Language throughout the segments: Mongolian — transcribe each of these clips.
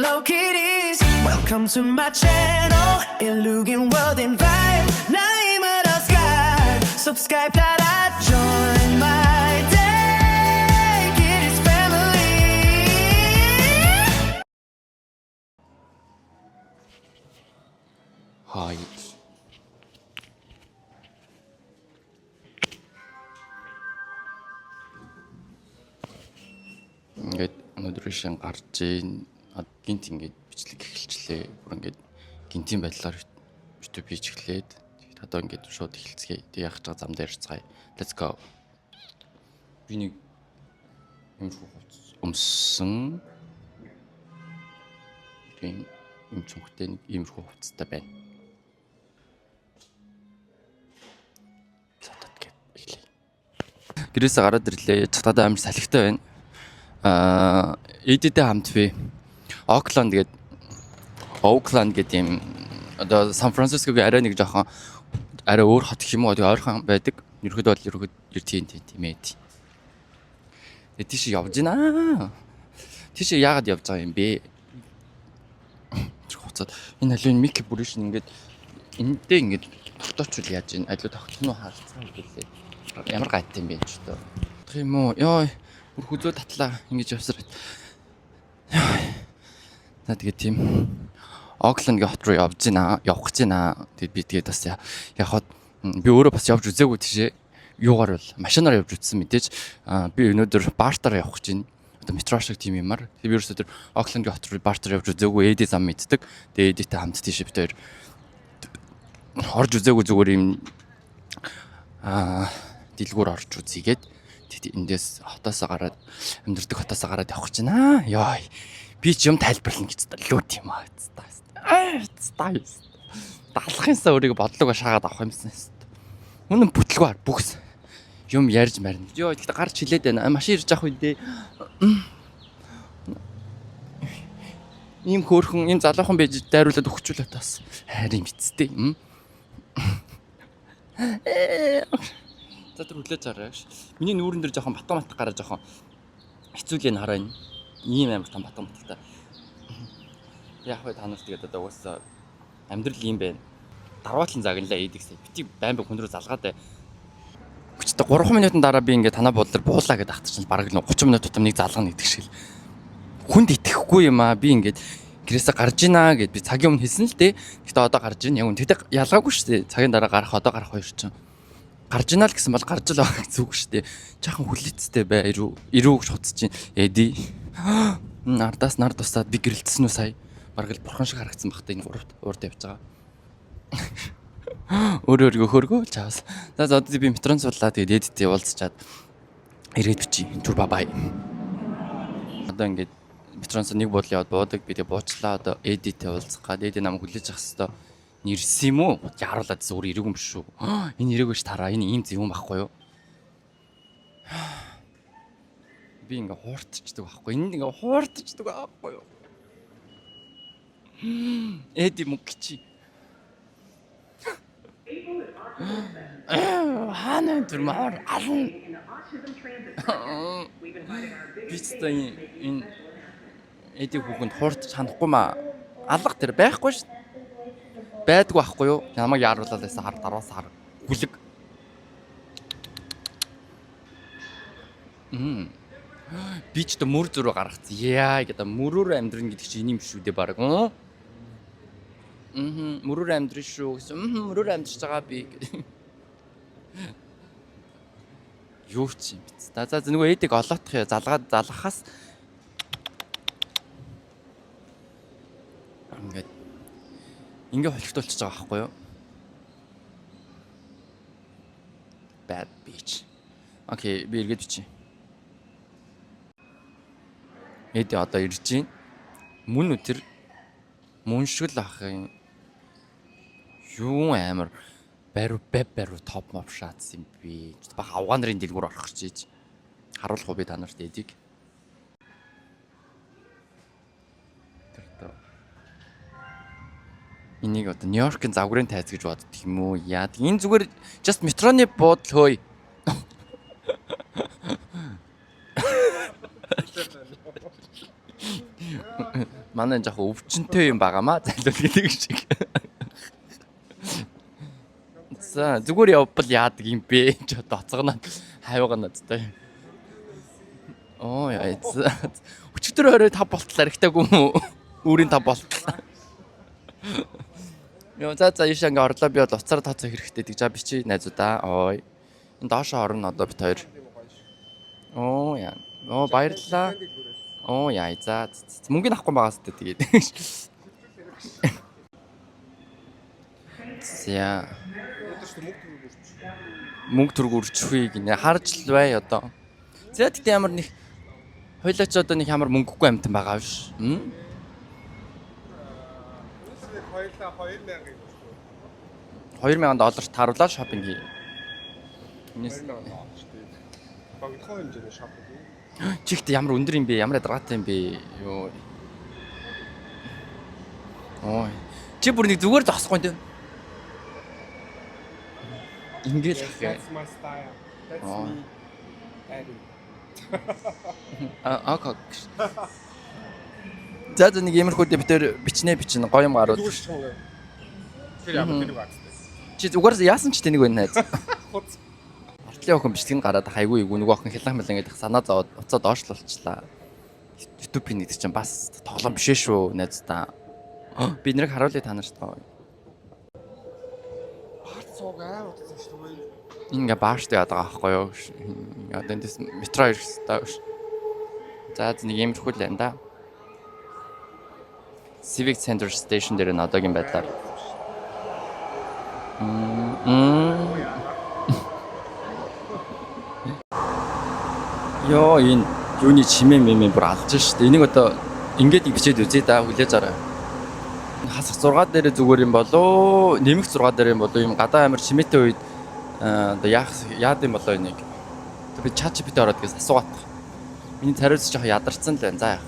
Hello kitties, welcome to my channel. Illugan World and Vibe. Naima Oscar. Subscribe that join my day. Kitties family. Hayır. Ингээд өнөөдөр шин гарч ийн гинт ингээд бичлэг эхэлчлээ. Бүр ингээд гинтийн байдлаар YouTube хийж эхлээд тэгээд одоо ингээд шууд эхэлцгээе. Тэг яах гэж байгаа зам дээр ярьцгаая. Let's go. Би нэг юм хувцас өмссөн. Тийм юм цүнхтэй нэг иймэрхүү хувцастай байна. За гээд эхлэе. Гэрээсээ гараад ирлээ. Цатадаа амар салхитай байна. Эдитэй хамт би Окланд гээд Окланд гэдэг юм одоо Сан Францискогийн арай нэг жоохон арай өөр хот гэх юм уу тэгээ ойрхон байдаг. Ерхэд бол ерхэд тийм тийм тийм ээ. Тэгээ тийш явж гинэ. Тийш яагаад явж байгаа юм бэ? Тэр хуцаад энэ халуун Микки бүрш нь ингээд энэтэй ингээд тогтоочвол яаж ийн алиу тогтох нь харцгаа гэлээ. Ямар гайт юм бэ ч одоо. Бодох юм уу? Йой, бүр хүзөө татлаа ингэж явсаар. Йой. За тэгээ тийм Оклендгийн хот руу явж гинэ, явах гэж гинэ. Тэгээд би тэгээд бас явхад би өөрөө бас явж үзээгүй тийшээ. Юугаар бол машинаар явж үзсэн мэдээж. Би өнөөдөр бартаар явах гэж байна. Одоо метро шиг тийм юмар. Тэгээд би ерөөсөө тэр Оклендгийн хот руу бартаар явж үзээгүй. Эди зам мэддэг. Тэгээд Эдитэй хамт тийшээ бид хоёр орж үзээгүй зүгээр юм дэлгүүр орж үзьгээд тэгэд эндээс хотоосоо гараад амьдардаг хотоосоо гараад явах гэж байна. Йой. Би ч юм тайлбарлана гэж та лүү тийм аа. Аа. Далахынсаа өөрийгөө бодлого шаагаад авах юмсан. Үнэн бүтлгүй бүгс юм ярьж марна. Йой гэхдээ гарч хилээд байна. Машин ирж авах үедээ ийм хөөрхөн ийм залуухан байж дайруулад өгчүүлээ таас. Хайр юм эцтэй. За тэр хүлээж аваарай. Миний нүүрэн дээр жоохон батга матга гараа жоохон хэцүүлээ хараа энэ. Ийм амар том батга матгатай. Яг вэ та нарт тэгээд одоо угаасаа амьдрал ийм байна. Дарваатлан загналаа ийдэг сая. Бити байн байн хүн рүү залгаад бай. Хүчтэй 3 минутын дараа би ингээд танаа буудлаар буулаа гэдээ ахтар чинь бараг л 30 минут тутам нэг залгана гэдэг шиг л. Хүнд итгэхгүй юм аа. Би ингээд гэрээсээ гарч ийна гэд би цагийн өмнө хэлсэн л дээ. Гэхдээ одоо гарч ийн. Яг үн тэгтээ ялгаагүй шүү дээ. Цагийн дараа гарах одоо гарах хоёр чинь. Гарч ийна л гэсэн бол гарч л байгаа гэсэн үг шүү дээ. Чахан хүлээцтэй бай. Ирүү ирүү гэж хуцаж чинь. Эди. Ардаас нар тусаад би гэрэлтсэн үү сая. Бараг л бурхан шиг харагдсан багтаа энэ гуравт урд явж байгаа. Өөрөө өөрийгөө хөргөө л чавс. За за одоо би метрон суулаа тэгээд эдтэй уулзчаад эргээд бичиж. Түр ба бай. Одоо ингээд метронос нэг буудлын яваад буудаг. Би тэгээ буучлаа одоо эдитэй уулзах гад эди намайг хүлээж авах хэвээр нэрсэн юм уу? Яаруулаад зүгээр ирээгүй юм биш үү? Энэ ирээгүй ш тараа. Энэ ийм зөв юм байхгүй юу? Би ингээ хууртчдаг байхгүй. Энэ ингээ хууртчдаг байхгүй юу? Эди мөнгөчи. Хаана тэр маар ална. Би ч та энэ эди хүүхэнд хууртч хандахгүй маа. Алга тэр байхгүй ш. Байдгүй байхгүй юу? Намайг яаруулаад байсан хар дараас хар хүлэг. Би ч одоо мөр зөрөө гаргацсан. Яа гэдэг мөрөөр амьдрна гэдэг чинь энэ юм шүү дээ баг. Мм мөрөөр амьдрын шүү гэсэн. Мөрөөр амьдарч байгаа би. Юу ч юм биз. За за нөгөө эдийг олоотох я залгаад залгахаас ингээд ингээ холигдуулчихж байгаа байхгүй юу? Bad bitch. Окей, би эргээд бичье. Эди одоо ирж байна. Мөн үү тэр мөн шиг л ах юм. Юу амар бариу бэв бариу топ моп шаацсан юм бэ? Баг авгаа нарын дэлгүүр орох гэж ийж. Харуулах уу би та нарт эдийг? Тэр одоо энийг одоо Нью-Йоркийн загварын тайз гэж боддог юм уу? Яа. Энэ зүгээр just метроны буудал хөөе. Манай жоохон өвчнөтэй юм байгаамаа залуул гэдэг шиг. За зүгээр явбал яадаг юм бэ? Ч одоо оцгоноо хавьганаа зтэй. Оо яа. Өчигдөр орой 5 болтол архитаагүй юм уу? Үүрийн 5 болтол. Йоо за за ийш ингээ орлоо, би бол уцаар тооцоо хэрэгтэй гэж бичи найзуудаа. Ой. Энэ доошоо орно одоо бит хоёр. Оо яа. Оо баярлалаа. Оо яа за. Мөнгө авахгүй байгаас тээ тэгээд. За. Мөнгө төрөг үржихгүй гинэ. Харж л бай одоо. За тэгтээ ямар нэг хоёлаа ч одоо нэг ямар мөнгөгүй амтан байгаа биш. Хм? Хоёлаа 2000-ыг 2000 доллар тааруулаад шопинг хий. Энэс 2000 доллар шүү дээ. Богинохон хэмжээний шопинг хий. Чи ихтэй ямар өндөр юм бэ? Ямар ядаргаатай юм бэ? Йоо. Ой. Чи бүр нэг зүгээр зогсохгүй юм. Ингээл ах. That's my style. That's Аа. me. Daddy. А ок. За за нэг иймэрхүү дээр бид тэр бичнэ бичнэ гоё юм гарууд. Зүгээр шунгаа. Тэр ямар тэр багцтай. Чи зүгээр яасан ч тэнэг байна найз. Хуц. Артлын охин бичлэг нь гараад хайгүй эйгүү нөгөө охин хялан мэлэн гэдэг санаа зовоод уцаа доошлолчлаа. YouTube-ийн гэдэг чинь бас тоглоом биш ээ шүү найз та. Би нэрийг харуулъя та нарт. Баарт сууг аим утсан шүү дээ. Ингээ баарт яадаг байгаа байхгүй юу? Одоо эндээс метро ирэх хэрэгтэй. За нэг иймэрхүү л байна да. Civic Center Station дээр нь одоогийн байдлаар. Йоо энэ юуны чимээ мэмээ бүр алж штэ. Энийг одоо ингээд бичээд үзье да, хүлээж арай. Хасах 6 дээр зүгээр юм болоо, нэмэх 6 дээр юм болоо, юм гадаа амар чимээтэй үед одоо яах яад юм болоо энийг. Одоо би ChatGPT ороод гэсэн асуугаад. Миний тариуц жоох ядарсан л байна. За яах.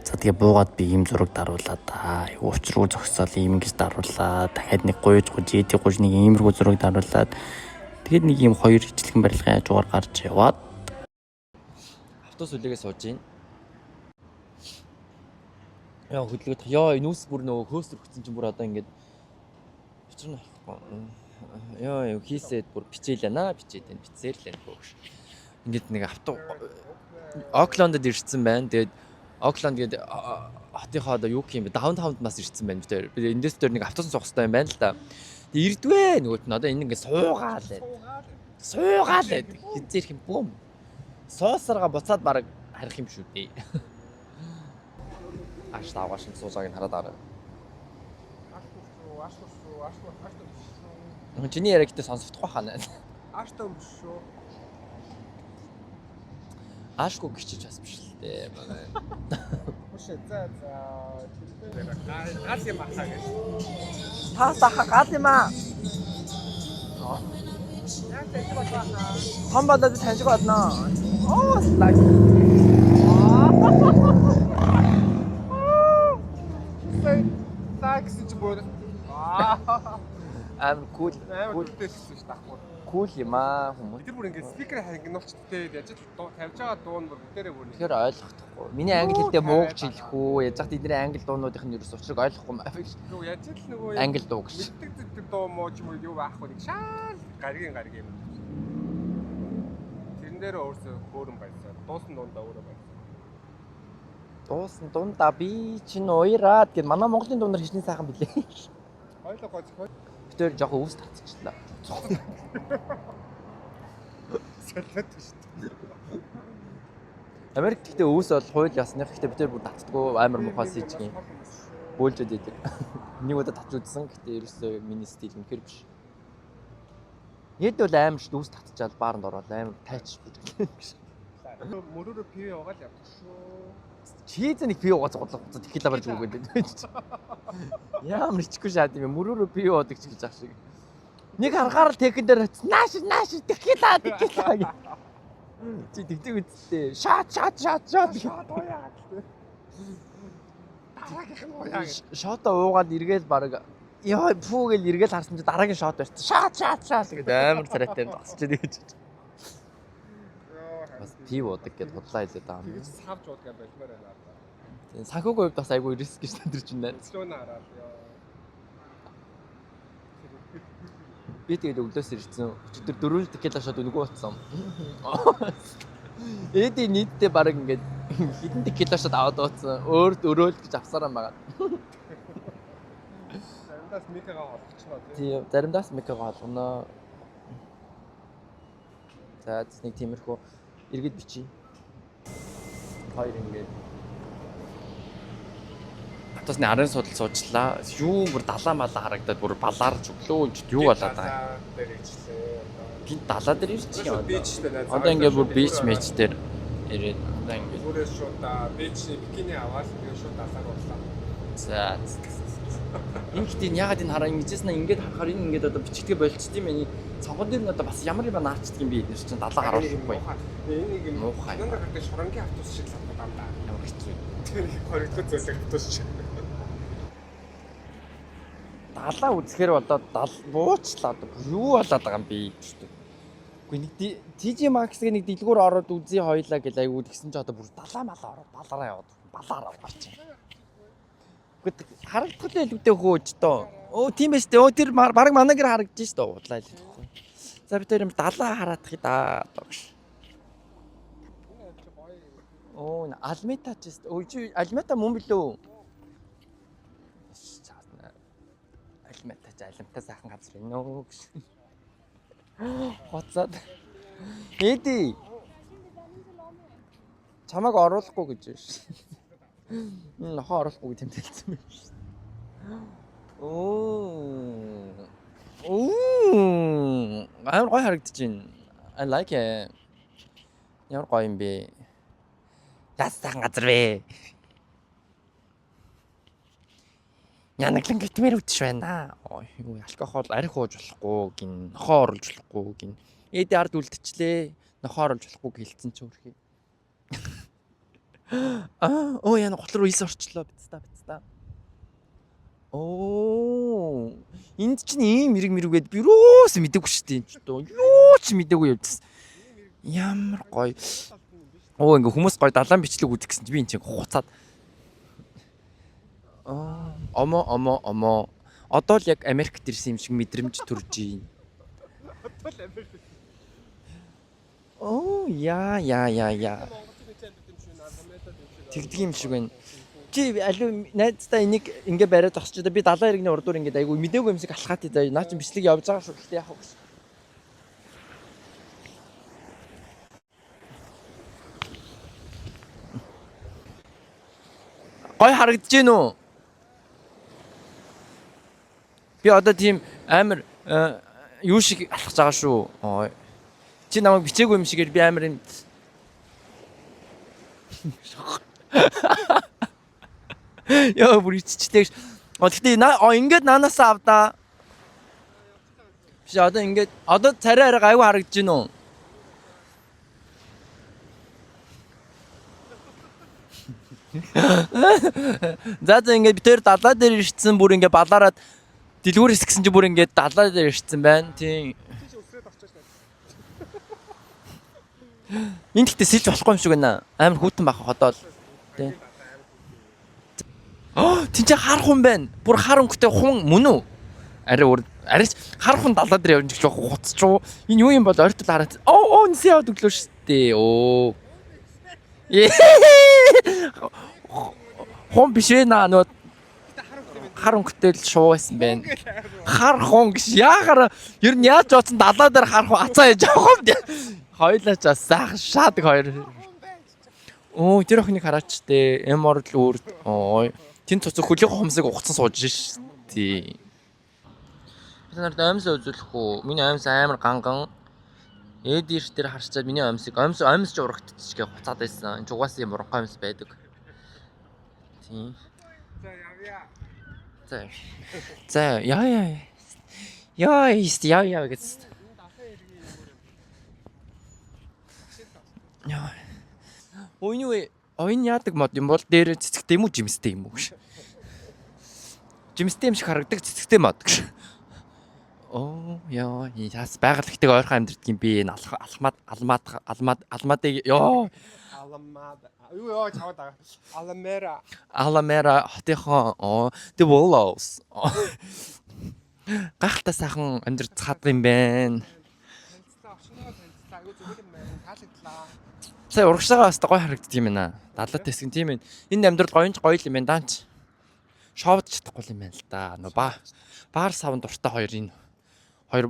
За тэгээ буугаад би ийм зураг даруулаад аа учиргүй зогсоол ийм ингэж даруулаад дахиад нэг гуйж гуйж эдий гуйж нэг иймэрхүү зураг даруулаад тэгээд нэг ийм хоёр ижилхэн барилгын хажуугаар гарч яваад Автобус үлээгээ сууж гин. Яа хөдөлгөөд ёо энэ үс бүр нөгөө хөөс өргөцсөн чинь бүр одоо ингэж учир нь болохгүй. Ёо ёо хийсэд бүр бичээлээ наа бичээд байна бичсээр л байна хөөш. Ингээд нэг авто Окландд ирсэн байна. Тэгээд Окланд гээд хотынхоо одоо юу гэх юм бэ? Даунтаунд нас ирсэн байна бид тэр. Би эндээс дээр нэг автобус суух хэрэгтэй юм байна л да. Тэгээд ирдвэ нөгөөт нь одоо энэ ингээд суугаал байд. Суугаал байд. Хизээрх юм бүүм. Суусарга буцаад баг харих юм шүү дээ. Ааш давгааш нь суугааг нь хараад арай. Ааш ааш ааш ааш ааш. Чиний яриа гэтээ сонсохдохгүй хаа. Ааш таа шүү. Аашгүй гिचиж бас биш л дээ. Манай. Хөшөө за за. Гал юм ахаа гэж. Таас ахаа гал юм аа. Яг тэгэх болоо хаа. Том болоод тань шиг болно. Оо слайд. За гэсэн чи бүр. Аа. Амар кул Амар кул күлтэй гэсэн шүү дээ. кул юм аа хүмүүс. Тэр бүр ингээд спикер хангинуулчтай яаж л дуу тавьж байгаа дуун бүр бүгдээрээ бүр. Тэгэхээр ойлгохдохгүй. Миний англи хэлтэй муугч хэлэх үү? Яаж зах тэдний англи дуунуудын нь ерөөс учрыг ойлгохгүй юм аа. Нөгөө яаж л нөгөө Англи дуу гэж. мэддэг зэдэг дуу муу ч юм уу юу байхгүй нэг шаал гаргийн гаргийн юм. Тэрэн дээр өөрсөө хөөрөн байсан. Дуусан дундаа өөрөө байсан. Дуусан дундаа би чинь уяраад гэд манай Монголын дуунаар хичнээн сайхан билээ. Хоёлоо гоц хой. Бид тэр жоохон өвс татчихлаа. Солиод шүү дээ. Америк гэхдээ өвс бол хууль ясных гэхдээ бид тэр бүр татдаггүй амар мухаас хийж гин. Бөөлжөд идэг. Нэг удаа татж үзсэн гэхдээ ерөөсөө миний стил үнэхэр биш. Хэд бол амар шүү өвс татчаал бааранд ороод амар тайч гэж. Мөрөөрөө пив яваал явчих шүү. Чиз нэг пив уугаа цуглах текила барьж өгөөд байдаг. Ямар ичихгүй шаад юм бэ? Мөрөөрөө пив уудаг ч гэж ах шиг. Нэг харахаар л техэн дээр очиж нааш нааш текила текила гэх. Чи тэгдэг үсттэй. Шат шат шат шат. Шат уяа гэдэг. Дараагийнх нь уяа гэдэг. Шото уугаад эргээл баг ёо пүү гэл эргээл харсан чи дараагийн шот барьсан. Шат шат шат гэдэг амар царайтай юм зогсож байгаа гэж. Бас пив уудаг гэд худлаа хэлээд байгаа юм. Тэгэж савж уудаг юм болмоор байна аа. Тийм, санхүүгийн хувьд бас айгүй риск гэж тэр чинь байна. Өглөө нь хараад ёо. Би тэгээд өглөөс ирсэн. Өчигдөр дөрөв текила шот үнэгүй болсон. Эди нийтдээ баг ингээд хэдэн текила шот аваад ууцсан. Өөр өрөөл гэж авсараа байгаа. Заримдаас микагаа олгочихноо тий. Тийм, заримдаас микагаа олгоно. За нэг тиймэрхүү иргэд бичиж. Хоёр ингээд Автобусны арын судал суучлаа. Юу бүр далаа малаа харагдаад бүр балаарч өглөө ч юу болоод байгаа. Дээр ирчлээ. Гинт далаа дээр ирчих юм. Шууд beach дээр найз. Одоо ингээд бүр beach мэж дээр ирээд одоо ингээд Бүрээс шууд beach бикини аваад тэгээ шууд далаар уурлаа. За. Энэ гэхдээ ягаад энэ хараа ингэжсэн аа ингээд харахаар энэ ингээд одоо бичигдгээ болчт юм байна. Цонхон дээр нь одоо бас ямар юм наачдаг юм бэ? Энэ чинь далаа харуулахгүй. Энэ нэг юм Муухай. Нанаа гардаг шурангийн автобус шиг л хатгаад дандаа. Ямар хэцүү. Тэр их хоригдох зүйлэг автобус шиг. Далаа үзэхээр болоод дал буучлаа одоо юу болоод байгаа юм бэ гэдэг. Үгүй нэг TJ Maxx-г нэг дэлгүүр ороод үзье хоёлаа гэж айгуу тэгсэн чи одоо бүр далаа малаа ороод балаараа яваад балаараа гарч. Үгүй харагдах л илүүтэй хөөж доо. Өө тийм байж тээ. Өө тэр баг манай гэр харагдаж ш доо. Удлаа л ихгүй. За бид тэр юм далаа хараадах да. Оо Алмета ч өө чи Алмета мөн билүү? Алмета ч алимтай сайхан газар юм нөө гэж. Хоцоод. Эди. Чамайг оруулахгүй гэж байна ш. Нохоо оруулахгүй гэж тэмдэглэсэн юм ш. Оо. Оо. Амар гоё харагдаж байна. I like it. Ямар гоё юм бэ? Яс сайхан газар вэ? Янаглан гитмэр үтш байна. Ой, юу алкогол арх ууж болохгүй гин, нохоо оруулж болохгүй гин. Эди ард үлдчихлээ. Нохоо оруулж болохгүй гэлцэн чи өөрхий. Аа, оо яна гол руу ис орчлоо. Бицта бицта. Оо, энд чинь ийм мэрэг мэрүүгээд бирөөс мэдээгүй шүү дээ энэ ч дөө. Юу ч мэдээгүй явжсэн. Ямар гоё. Оо ингээ хүмүүс гоё далайн бичлэг үзэх гэсэн чи би энэ чинь хуцаад. Аа, омо омо омо. Одоо л яг Америкт ирсэн юм шиг мэдрэмж төрж байна. Оо, яа яа яа яа. Тэгдэг юм шиг байна. Чи алив найздаа энийг ингээ бариад зогсож одоо би далайн иргэний урдуур ингээд айгу мдээгүй юм шиг алхаад заяа. Наа чи бичлэг явж байгаа шүү. Гэхдээ яах вэ? Гой харагдаж гин үү? Би одоо тийм амар юу шиг алхаж байгаа шүү. Ой. Чи намайг бичээгүй юм шигээр би амар юм. Яа бүр иччихлээ. О тэгтээ ингээд наанасаа авдаа. Биш одоо ингээд одоо царай арай гайгүй харагдаж гин үү? За за ингээд би тэр далаа дээр ирсэн бүр ингээд балаарад дэлгүүр хэсгсэн чи бүр ингээд далаа дээр ирсэн байна. Тийм. Тийш өсрээд орчих шээ. Энэ гэхдээ сэлж болохгүй юм шиг байна. Амар хүйтэн байх одоо л. Тийм. Оо, тэнцээ хар хүн байна. Бүр хар өнгөтэй хүн мөн үү? Арай өөр арай ч хар хүн далаа дээр явж жоох хуцчуу. Энэ юу юм бол ойртол хараад. Оо, оо, нисээ яваад өглөө шүү дээ. Оо. Хүн биш ээ наа нөгөө хар өнгөтэй л шуу байсан байна. Хар хүн гэж яахаар ер нь яаж бодсон далаа дээр хар хүн ацаа яаж явах юм бэ? Хоёлаа ч бас сайхан шаадаг хоёр. Оо тэр охиныг хараач тээ. Эм орл өөр. Ой. Тэн цуцаг хөлөг хомсыг угцсан сууж ш. Тий. Бид нарт амьс үзүүлэх үү? Миний амьс амар ганган. Эдир дээр харчаад миний амьсыг амьс амьс ч урагтчих гэ хуцаад байсан. Энэ ч угаасаа юм уранхай амьс байдаг. Тийм. За явъя. За. За яа яа. Яа яа яа гэж. Яа. Ой юу вэ? Оюун яадаг мод юм бол дээр цэцэгтэй юм уу жимстэй юм уу гэж. Жимстэй юм шиг харагдаг цэцэгтэй мод гэж. Оо ёо, яас байгаль ихтэй ойрхон амьдэрдэг юм би энэ алхмаад алмаад алмаад алмадыг ёо Аламад. Юу ёо чаваад байгаа. Аламера. Аламера хотынхон оо The Willows. Гайхалтай сайхан амьдарч цааддаг юм байна. Танилцлаа, орчноо танилцлаа. Айгуу зүгээр юм байна. Таалагдлаа. Сая урагшаага бас гоё харагддаг юм байна. Далаад хэсэг тийм ээ. Энэ амьдрал гоё ч гоё л юм байна даанч. Шоуд чадахгүй юм байна л да. Нөө ба баар савн дуртай хоёр энэ хоёр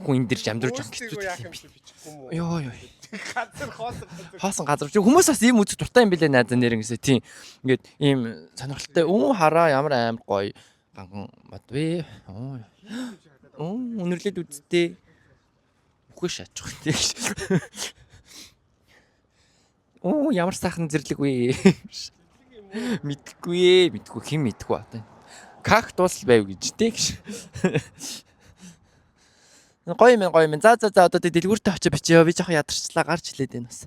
хүн энэ дэр амьдрч байгаа Өөрсдийгөө хэцүү яах юм юм шиг бичихгүй юм уу? Йоо ёо. Газар хоосон газар. Хоосон газар. Чи хүмүүс бас ийм үзэх дуртай юм билээ найзаа нэр ингэсэ тийм. Ингээд ийм сонирхолтой өө хараа ямар амар гоё ганган мод вэ? Оо. Оо үнэрлээд үздэй. Үхээ шаачих тийм. Оо ямар сайхан зэрлэг вэ? Мэдхгүй ээ, мэдхгүй хэн мэдхгүй одоо. Кактус л байв гэж тий гэж. Гоё юм гоё юм. За за за одоо тэг дэлгүүртээ очиж бичээ. Би жоохон ядарчлаа гарч илээд байна бас.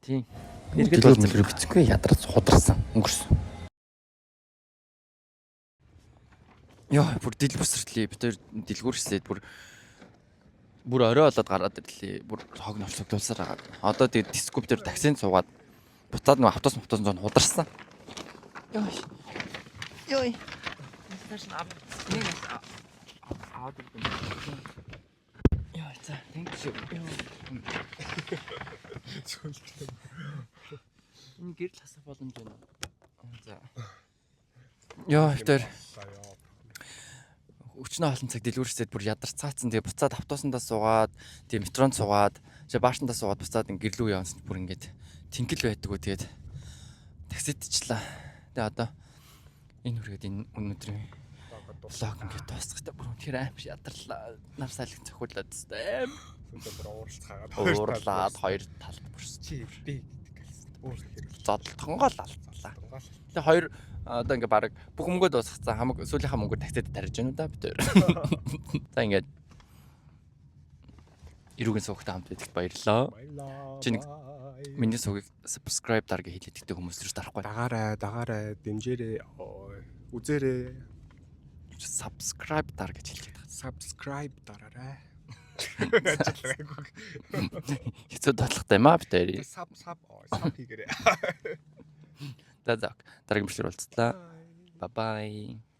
Тийм. Эргээд Дэлгүүр уулзах. мэлгэр бицэнгүй ядарч хударсан. Өнгөрсөн. Йоо, бүр дэлбүсэрлээ. Би тэр дэлгүүрслээд бүр бүр орой болоод гараад ирлээ. Бүр хог новцогдуулсаар агаад. Одоо тэгээд дискуп дээр таксинд суугаад буцаад нөгөө автобус автобус зон хударсан. Йоо. Йоо. Цааш нь ав. Нэг аваад ирдэ. Йоо, за, thank you. Йоо. Энэ гэрэл хасах боломж байна. За. Йоо, тэр өчнөө олон цаг дэлгүүрсээд бүр ядарцаацсан. Тэгээ буцаад автобусандаа суугаад, тэгээ метронд суугаад, тэгээ баашандаа суугаад буцаад ингэ гэрлүү явсан чинь бүр ингээд тэнхэл байдаггүй. Тэгээд таксидчлаа. Тэгээ одоо энэ хүргээд энэ өнөөдрийн влог ингээд дуусгатай. Бүр үнэхээр аим ядарлаа. Нар салхи цохиулаад өстэй. Аим Сүнтэй бүр ууралцгаагаад уурлаад хоёр талд бүрс. Чи би гэдэг гэлсэн. Уурлах хэрэг. Зодтолтгонгоо л алдлаа. Тэгээ хоёр одоо ингээ баг бүх мөнгөө дуусгацсан. Хамаг сүүлийнхаа мөнгөөр таксид тарьж гэнэ үү да бид хоёр. За ингээд эрүүгийн суугтай хамт байдагт баярлалаа. Баярлаа. Чи нэг Миний суугийг subscribe дарга хэлээд идэх хүмүүс рүү дарахгүй. Дагаарай, дагаарай, дэмжээрэй, ой, үзээрэй, Subscribe дар гэж хэлж байгаа. subscribe дараарай. Ажиллагаагүй. Хэцүү бодлоготой юм аа бид хоёр. Sub sub ой, sub хийгээрэй. За за. Дараагийн бичлэгээр уулзлаа. Bye bye.